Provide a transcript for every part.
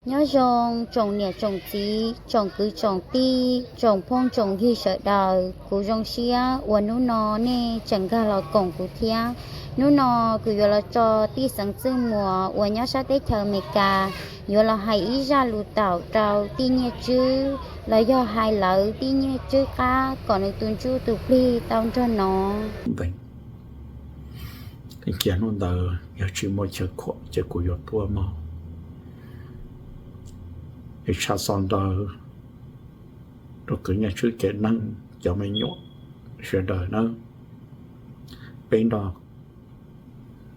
Nyob zoo tsoom niam tsoom txiv, tsoom kwv tsoom tij, tsoom phooj tsoom ywg sawv daws. Kuv zoo siab uas hnub no nej tseem nkag los koom kuv thiab. Hnub no kuv yuav los tso tij xeev Txwj Muas uas nyob sab teb chaws Amelikas yuav los hais ib zaj lus taum rau tij Nyiaj Tswb los yog hais lawv tij Nyiaj Tswb qab kom nws tus ntsuj tus plig tau nrog no. Cia hnub ntawd yog tsis muaj chaw khuam ces kuv yuav tuaj mog. Es tshaj xov ntawd rau kwv Nyiaj Tswb kev neeg cov me nyuam sawv daws nawb. Peb nrog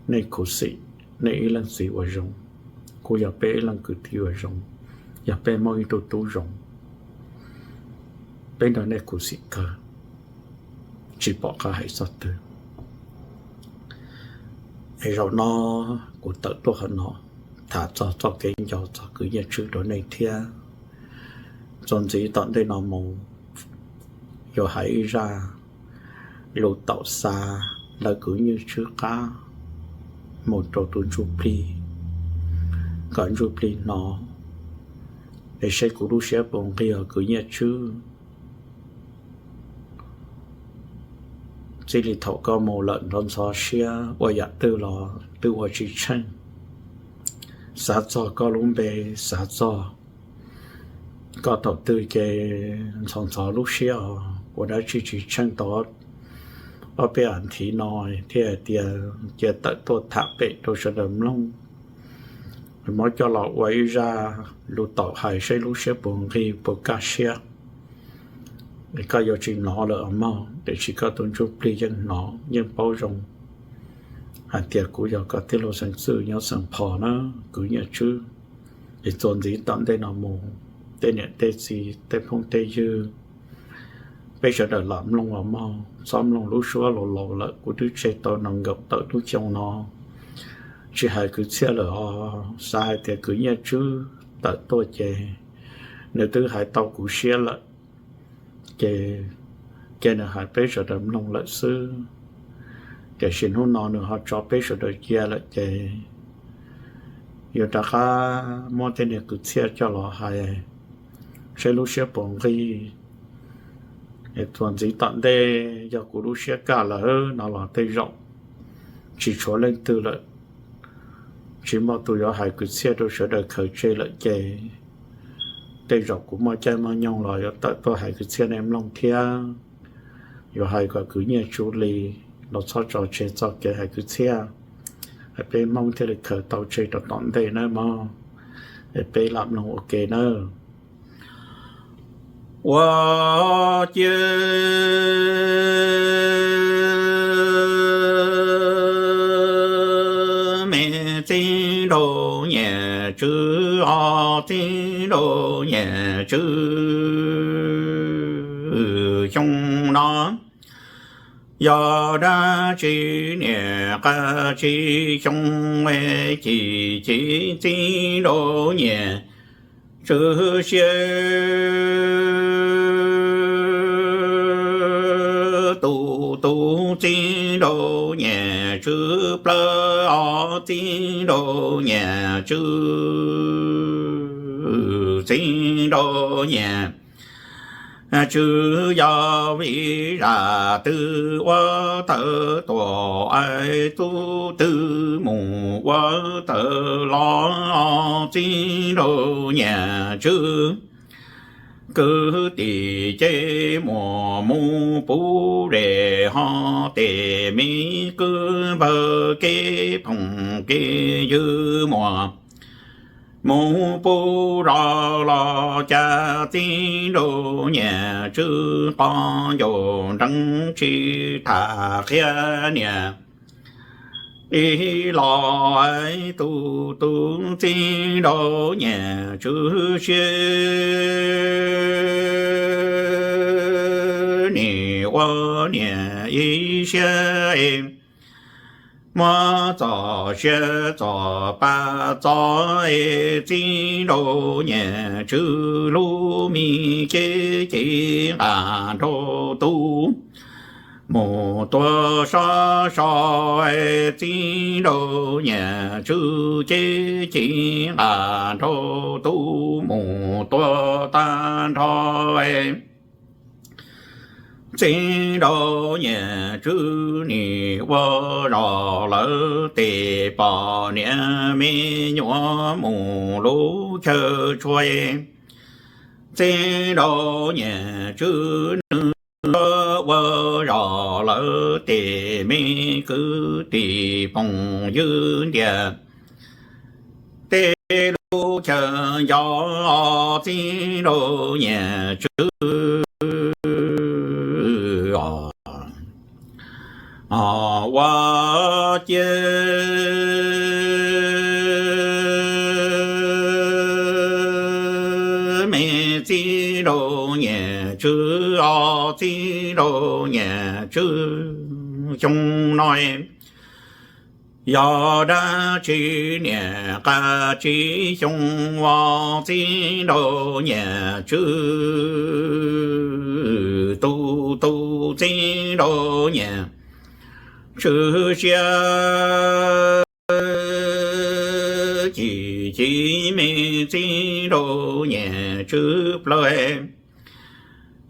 nej khuv xim nej ib leej txiv uas zoo, kuj yog peb ib leej kwv tij uas zoo, yog peb muaj ib tug tub zoo, peb nrog nej khuv xim kawg, tsis pom qab hais txog twg. Es zaum no kuv tawm tuaj qhov no tham txog txoj kev nco txog kwv Nyiaj Tswb rau nej thiab. Txuas ntxiv tom ntej no mus yuav hais ib zaj lus taum xa ntawm kwv Nyiaj Tswb qab mus rau tus ntsuj plig, kom ntsuj plig hnov, es seb kuv lub siab puas nqig os kwv Nyiaj Tswb. Txij li thaum koj mus lawm nrov ntxhov siab ua yam twg los twb ua tsis tsheej. Xav txog koj lub npe, xav txog koj thaum twg ces ntxhov ntxhov lub siab os, ua dab tsi tsis tsheej tau ob peb as thiv no thiaj hais tias cia tawm tuaj tham pem rau sawv daws mloog. Muab coj los ua ib zaj lus taum hais seb lub siab puas nqig puas kaj siab. Koj yuav tsis hnov lawm os mog, tiam sis koj tus ntsuj plig yeej hnov yeej paub zoo hais tias kuv yog koj tij laug xeev Txwj nyob xeev Phos na, kwv Nyiaj Tswb. Es txuas ntxiv tom ntej no mus, tej niam tej txiv tej phooj tej ywg, peb sawv daws lam mloog os mog, txhob mloog lub suab laus laus lawm, kuv twb tseg tau nees nkaum tawm lub xyoo no tsis hais kwv Txhiaj lawm os. Xav hais tias kwv Nyiaj Tswb tawm tuaj ces nws twb hais tau kuv siab lawm, ces cia nws hais peb sawv daws mloog lawm xwb. Tiam sis hnub no nws ho tso peb sawv daws cia lawm ces yuav rov qab muab tej niag kwv Txhiaj coj los hais seb lub siab puas nqig. Txuas ntxiv tom ntej yog kuv lub siab kaj lawm no los tej zaum tsis tshuav leej twg lawm, tsis muaj tus yuav hais kwv Txhiaj rau sawv daws khaws tseg lawm ces tej zaum kuv muaj caij muaj nyoog los yuav tawm tuaj hais kwv Txhiaj nej mloog thiab. Yuav hais kom kwv Nyiaj Tswb li los txhob tso tseg txoj kev hais kwv Txhiaj, es peb Hmoob thiaj li khaws tau tseg rau tom ntej nawb mog. Es peb lam mloog ua ke nawb. Ua ciav me txiv nraug Nyiaj Tswb os, txiv nraug Nyiaj Tswb, xyoo no yog dab tsi niam qab tsis xyoo, ci ci txiv nraug Nyiaj Tswb siab, tus tus txiv nraug Nyiaj Tswb plawv os, txiv nraug Nyiaj Tswb, txiv nraug Nyiaj Tswb yog vim zaj twg ua tawm tuaj es txuj twg mus ua tawm los, txiv nraug Nyiaj Tswb kwv tij ces muaj mus puv zej hos tej, me kwv npawg kev phooj kev ywg muaj mus puv zos los cas, txiv nraug Nyiaj Tswb qhov ncauj nrees tsis tham qhia niam ib los, tus tus txiv nraug Nyiaj Tswb siab, nim ua niam ib siab es muab txoj sia txoj pa txo es, txiv nraug Nyiaj Tswb lub me cev ces nqa nraug tus mus tua sab sau, txiv nraug niam tswv cev ci nqa nraug tub mus tua tag nrho. Txiv nraug niam tswv nim ua zog lawv tes pom niam me nyuam mus lub chaw tshua. Txiv nraug niam tswv nws ua zog lawv tes me kwv tij phooj ywg ntiaj teb lub chaw nco txiv nraug niam tswv os. Ua ciav me txiv nraug niam tswv os, txiv nraug niam tswv xyoo no yog dab tsi niam qab tsib xyoo os, txiv nraug niam tswv tu tu txiv nraug niam tswv siab chim chim me txiv nraug niam tswv plaws.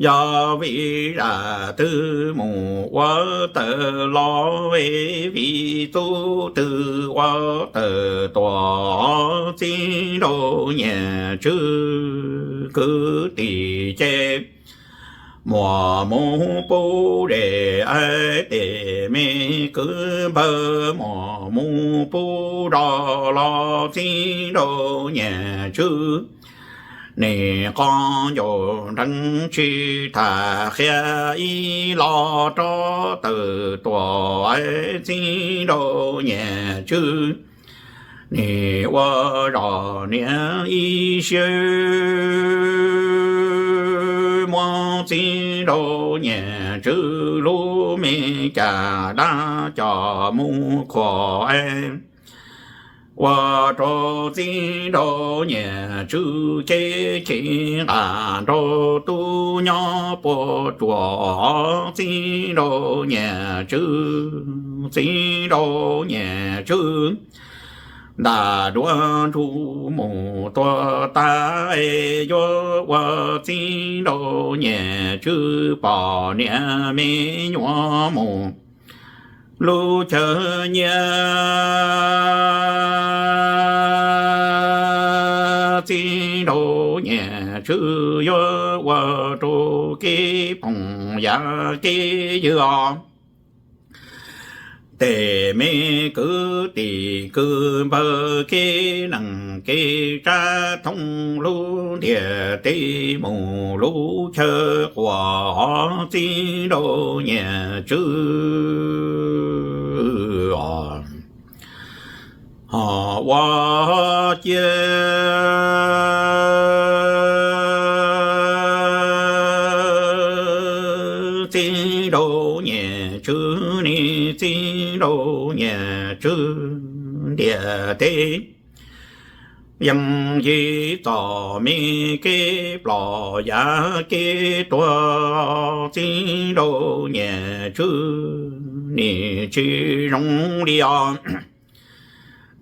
Yog vim zaj twg mus ua tawm los, vim txuj twg ua tawm tuaj, txiv nraug niam tswv kwv tij ces muaj mus pub zes, tes me kwv npawg muaj mus pub zog los, txiv nraug niam tswv nim qhov ncauj nrees tsis tham qhia ib los rov tawm tuaj, txiv nraug niam tswv nim ua zog niam ib siab muab txiv nraug niam tswv lub me cas dab coj mus khuam ua rau txiv nraug niam tswv cev ci nqa nraug tub nyob puag tsuas, txiv nraug niam tswv, txiv nraug niam tswv ntam duav ntsuj mus tua tag, yuav ua txiv nraug niam tswv pom niam me nyuam mus lub chaw nyiaj, txiv nraug niam tswv yuav ua rau kev phoom yam kev ywg os. Tej me kwv tij kwv npawg kev neej kev tsav thoob lub ntiaj teb mus lub chaw quas, txiv nraug niam tswv os. Ho ua ciav txiv nraug niam tswv ne, txiv nraug niam tswv ntiaj teb yeej yim txom me kev plom yam kev tuag, txiv nraug niam tswv nim tsis zoo li os.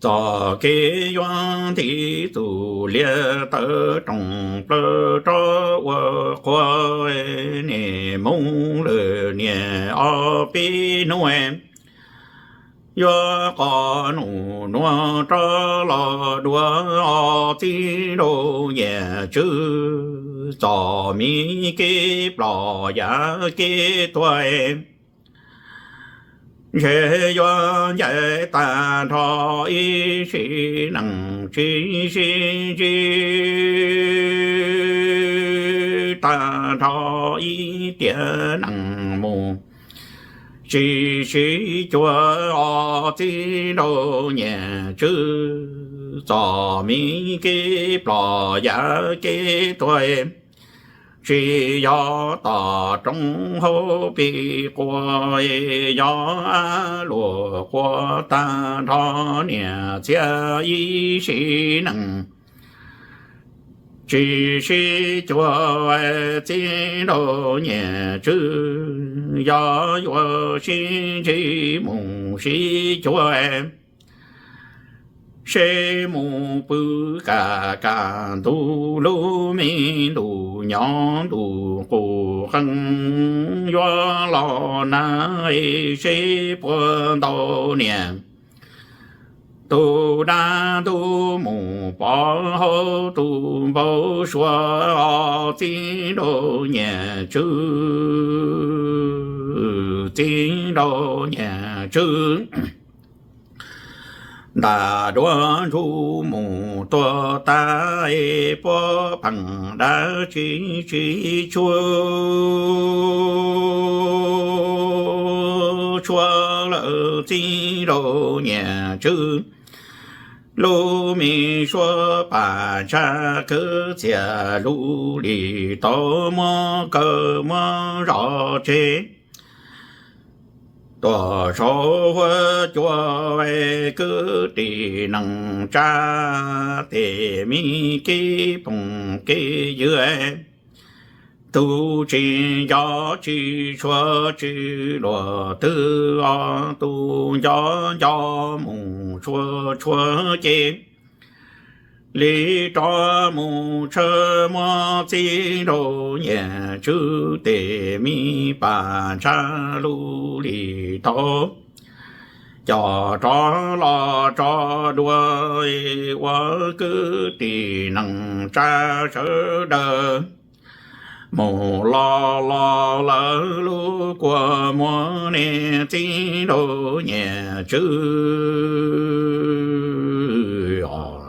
Txoj kev yuav nti txuj liaj tawv rooj plaws rov ua qhua, nim mus lwm niam ob peb hnub yuav qos nus nuav rov los dua, txiv nraug niam tswv txom me kev plom yam kev tuag. Ntshe yuav ncaim tag nrho ib sim neej tsis sib ntsib, tag nrho ib tiam neej mus tsis sib cuag, txiv nraug niam tswv txom me kev plom yam kev tuag. Tsis yog tom roob hauv pes quas, yog luag quas tag nrho niam txiv ib sim neej tsis sib cuag txiv nraug Nyiaj Tswb, yog yuav sib ntsib mus sib cuag seb mus pw kam kam ntug lub me ntuj nyob ntuj qus qees yuav los nag seb puas ntau niam. Tus dab ntub mus pov hauv tus npau suav os txiv nraug Nyiaj Tswb, txiv nraug Nyiaj Tswb. Ntas duav ntsuj mus tuag tas es puab pheej dab tsi tsis tshua, tshua lawm txiv nraug Nyiaj Tswb. Lub me suab pas ntshai kwv txhiaj lub lim tau muab kaw muab zov tseg. Tuaj saum huab cua kwv tij neej tsa, tej me kev phooj kev ywg, tus tsis nco tsis tshua tsis luag twg os, tus nco nco mus tshua tshua ces li rov mus tshawb muab txiv nraug Nyiaj Tswb tej me pas ntshai lub lim tau coj rov los tso dua ua kwv tij neej tsa sawv daws mus los los lawm lub kua muag ne txiv nraug Nyiaj Tswb os.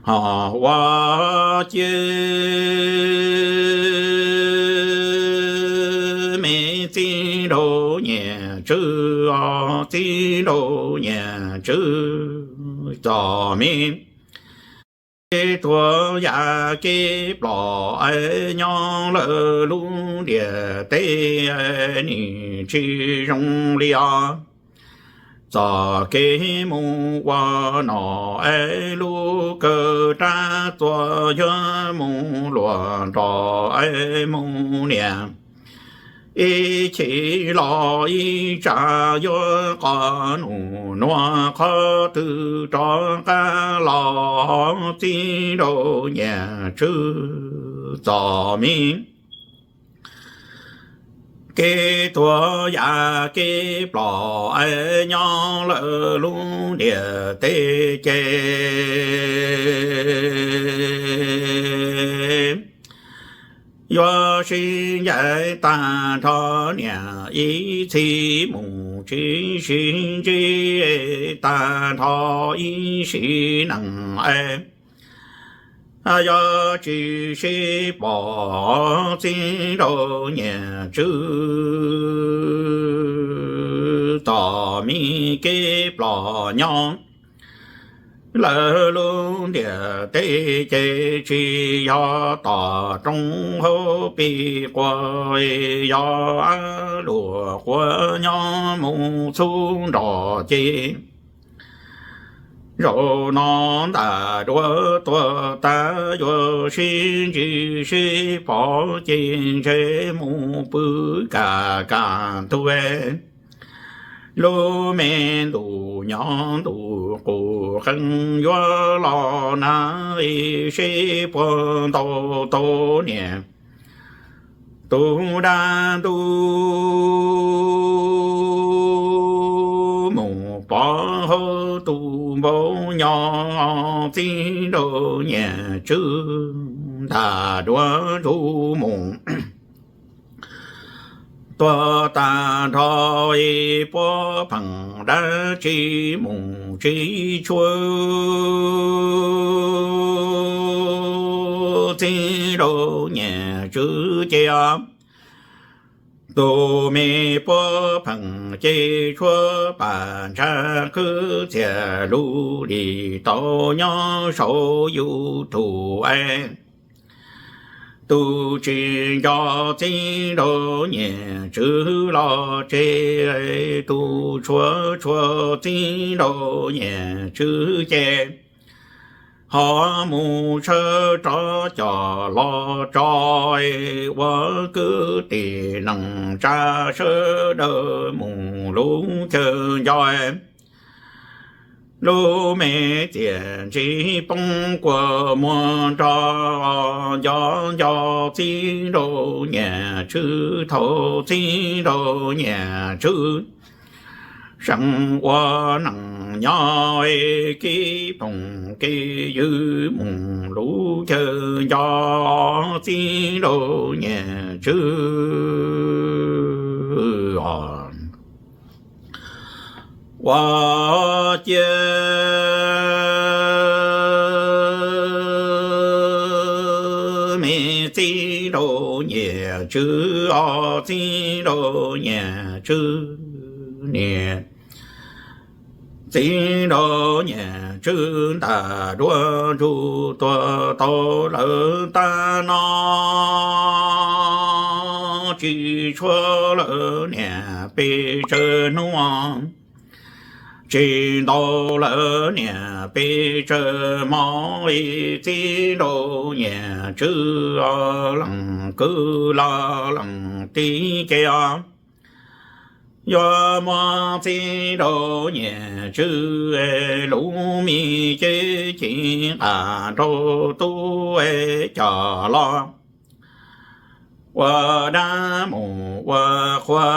Ho ua cia me txiv nraug Nyiaj Tswb os, txiv nraug Nyiaj Tswb, txom me kev tuag yam kev plom es nyob lawm lub ntiaj teb nim tsis zoo li os. Txoj kev mus ua nom es lub kawm rab txuas yuav mus luag nrog es mus niam. Ib chim los ib tsam yuav qos nus nuav qhov twg rov qab los txiv nraug Nyiaj Tswb, txom me kev tuag yam kev plom es nyob lawm lub ntiaj teb ces yuav sib ncaim tag nrho niam, ib txhis mus tsis sib ntsib tag nrho ib sim neej es yog tsis sib pom txiv nraug Nyiaj Tswb, txom me kev plom nyob lawm lub ntiaj teb ces tsis yog tom roob hauv pes quas, yog av luaj quas nyob mus txhub nroj ces zaum no ntaj duav tuag tas yuav sib ntsib sib pom ces ntshe mus pw kam kam ntug lub me ntuj nyob ntuj qus qees yuav los nag seb puas ntau tau niam. Tus dab ntub mus pov hauv tus npau nyob txiv nraug Nyiaj Tswb, ntaj duav ntsuj mus tuag tag nrho es puab pheej dab tsi mus tsis tshua txiv nraug Nyiaj Tswb ces tus me puab pheej ces tshuav pas ntshai kwv txhiaj lub lim tau nyob saum YouTube es tus tsis nco txiv nraug Nyiaj Tswb los tseg, tus tshua tshua txiv nraug Nyiaj Tswb ces Ho mus sawv rov coj los tso ua kwv tij neej tsa sawv daws mus lub chaw nco. Lub me txiaj ntsig poob kua muag nrog nco nco txiv nraug Nyiaj Tswb thaum txiv nraug Nyiaj Tswb seem ua neej nyob kev phooj kev ywg mus lub chaw nco txiv nraug Nyiaj Tswb os. Ua ciav me txiv nraug Nyiaj Tswb os, txiv nraug Nyiaj Tswb niam, txiv nraug Nyiaj Tswb ntaj duab ntsuj tuag tau lawm tag no, tsis tshuav lawm niam peb tsawg hnub, tsis ntau lawm niam peb tsawg hmo, txiv nraug Nyiaj Tswb leej kwv los leej tij ces yuav muab txiv nraug Nyiaj Tswb lub me cev ci nqa rau tub coj los ua dab mus ua qhua,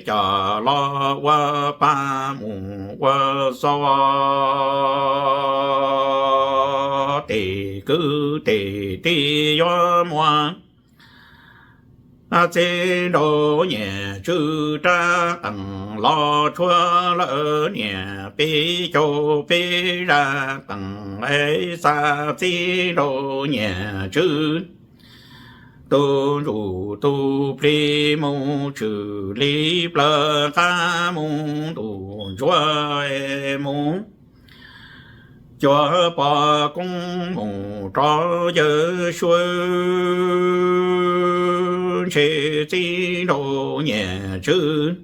coj los ua pa mus ua xo, tes kwv tes tij yuav muab txiv nraug Nyiaj Tswb rab qeej los tshuav lawm niam peb caug peb zaj qeej, xa txiv nraug Nyiaj Tswb tus ntsuj tus plig mus tshwm li plaws qab mus ntuj ntsuab mus cuag poj koob mus rov yawg suav, ntshe txiv nraug Nyiaj Tswb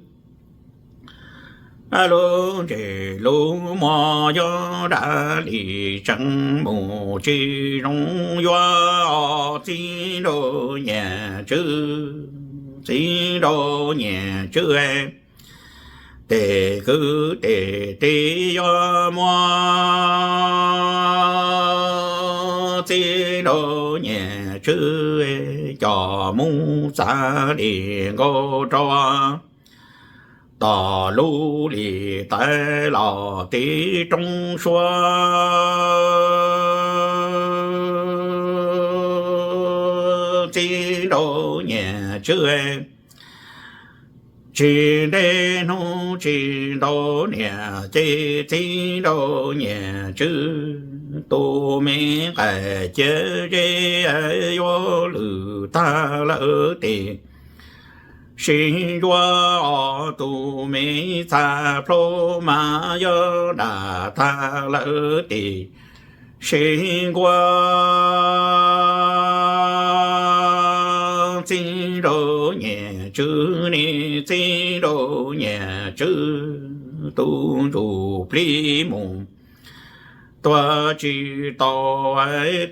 lub ntsej lub muag yuav dam li tseem mus tsis zoo yuav, txiv nraug Nyiaj Tswb, txiv nraug Nyiaj Tswb, tes kwv tes tij yuav muab txiv nraug Nyiaj Tswb coj mus txav li nkaus rau tom lub lis tais los tim roob suav, txiv nraug Nyiaj Tswb. Tsis ntev hnub tsis ntau niam ces txiv nraug Nyiaj Tswb tus me nqaij ciaj zeb yuav lwj tag lawm tes, sib ntsuav tus me txha plhaub mas yuav dam tag lawm tes, sib nkuaj txiv nraug Nyiaj Tswb ne, txiv nraug Nyiaj Tswb tus ntsuj plig mus tuag tsis tau,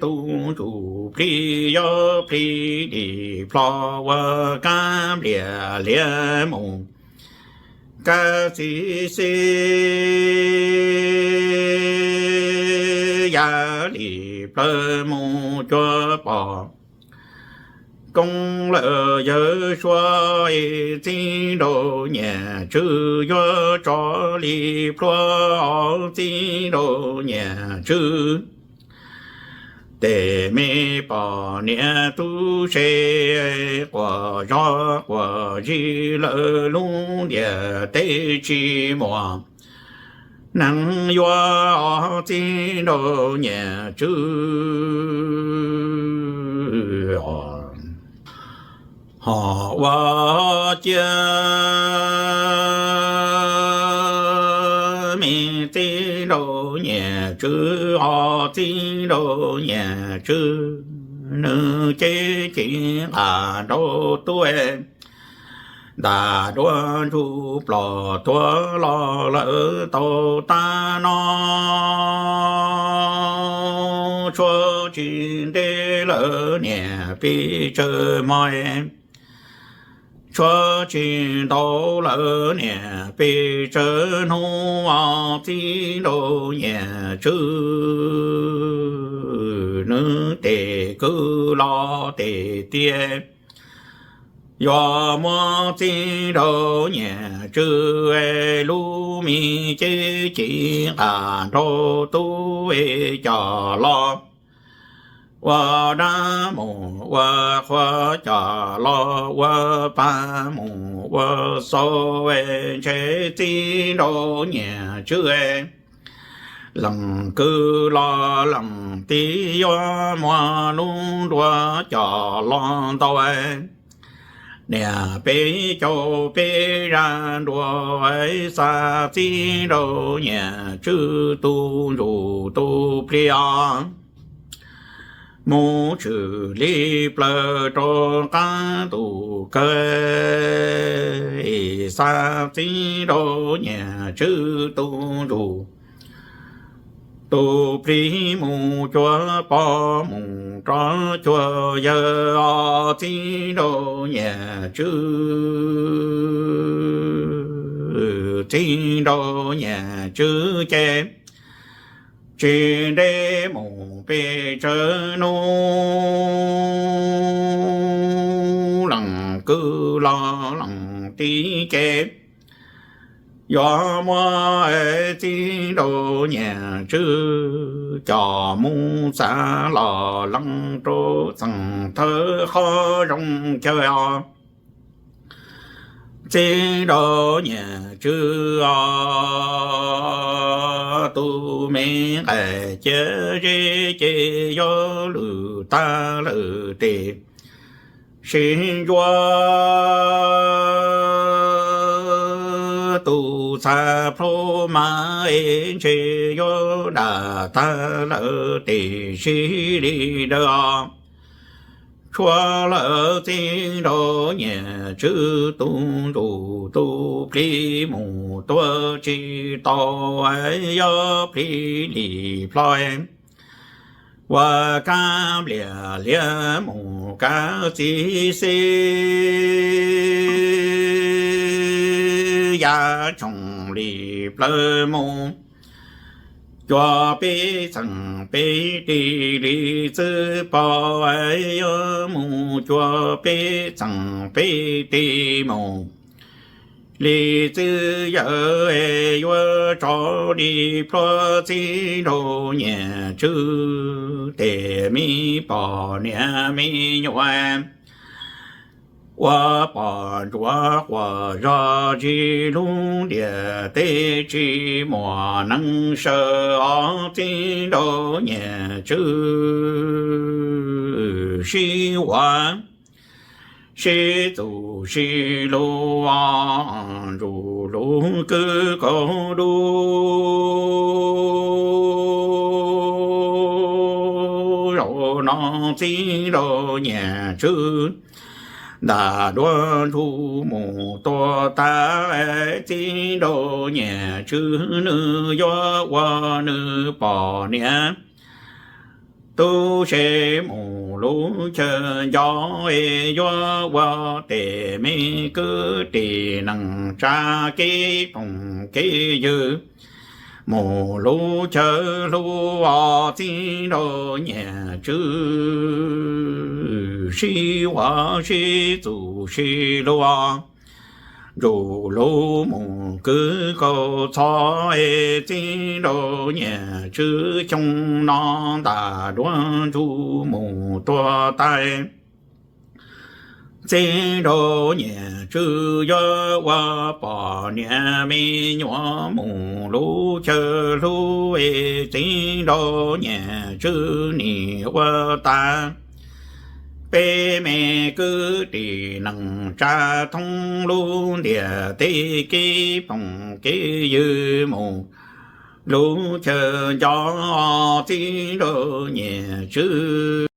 tus ntsuj plig yuav plig dim plho ua kab npliag liab mus, kab xib xib ya li plaws mus cuag poj koob lawm yawg suav, txiv nraug Nyiaj Tswb yuav tso li plhuav, txiv nraug Nyiaj Tswb. Tej me poj niam tub se quas zog quas zig lawm lub ntiaj teb tsis muaj neeg yuav, txiv nraug Nyiaj Tswb. Ho ua ciav me txiv nraug Nyiaj Tswb, ho txiv nraug Nyiaj Tswb, nws cev ci nqa rau tub Ntas duab ntsuj plos tuag los lawm tau tag no, tshuav tsis ntev lawm niam peb tsawg hmo, tshuav tsis ntau lawm niam peb tsawg hnub, txiv nraug Nyiaj Tswb nws tes kwv los tes tiag. Yuav muab txiv nraug Nyiaj Tswb lub me cev ci nqa nraug tub coj los ua dab mus ua qhua, coj los ua pab mus ua xau, ntshe txiv nraug Nyiaj Tswb lees kwv los lees tib yuav muab lub nruas coj los ntau. Niam peb caug peb zaj nruas xa txiv nraug Nyiaj Tswb tus ntsuj tus plig os, mus tshwm li plaws rau qab ntuj kawg, xa txiv nraug Nyiaj Tswb tus ntsuj tus plig mus cuag pog mus rov cuag yawg os, txiv nraug Nyiaj Tswb, txiv nraug Nyiaj Tswb ces tsis ntev mus peb tsawg hnub, lees kwv los lees tib ces yuav muab txiv nraug Nyiaj Tswb coj mus xa los lees rau txheej thawj qhov zoo chaw os, txiv nraug Nyiaj Tswb os. Tus me nqaij ciaj zeb ces yuav lwj tag lawm tes sib ntsuab, tus txha plhu mas es ntshe yuav dam tag lawm tes sib li daws os. Tshuav lawm txiv nraug Nyiaj Tswb tus ntsuj tus plig mus tuag tsis tau, yuav plig li plho ua kab nplias liab mus kab txi xi, yav tshooj li plawv mus cuag peb txheej peb teg li txwv pog, yuav mus cuag peb txheej peb teg mus li txwv yawg, yuav tso li plhuav txiv nraug Nyiaj Tswb tes me poj niam me nyuam. Ua pom ntsuav quas zog tsis lub ntiaj teb tsis muaj neeg saw os, txiv nraug Nyiaj Tswb sib ua sib txuj sib lug, ntsuj lug kwv kaus dub. Zaum no txiv nraug Nyiaj Tswb ntam duab ntsuj mus tua tag, txiv nraug Nyiaj Tswb nws yuav ua nws poj niam tub se mus lub chaw nco, yuav ua tes me kwv tij neej tsa kev phooj kev ywg mus lub chaw hlub os, txiv nraug Nyiaj Tswb sib ua sib txuj sib lug, ntsuj lug mus kwv kaus txho, txiv nraug Nyiaj Tswb xyoo no ntam duab ntsuj mus tua tag. Txiv nraug Nyiaj Tswb yuav ua poj niam me nyuam mus lub chaw hlub, txiv nraug Nyiaj Tswb nim ua tag. Peb me kwv tij neej tsa thoob lub ntiaj teb kev phooj kev ywg mus lub chaw nco, txiv nraug Nyiaj Tswb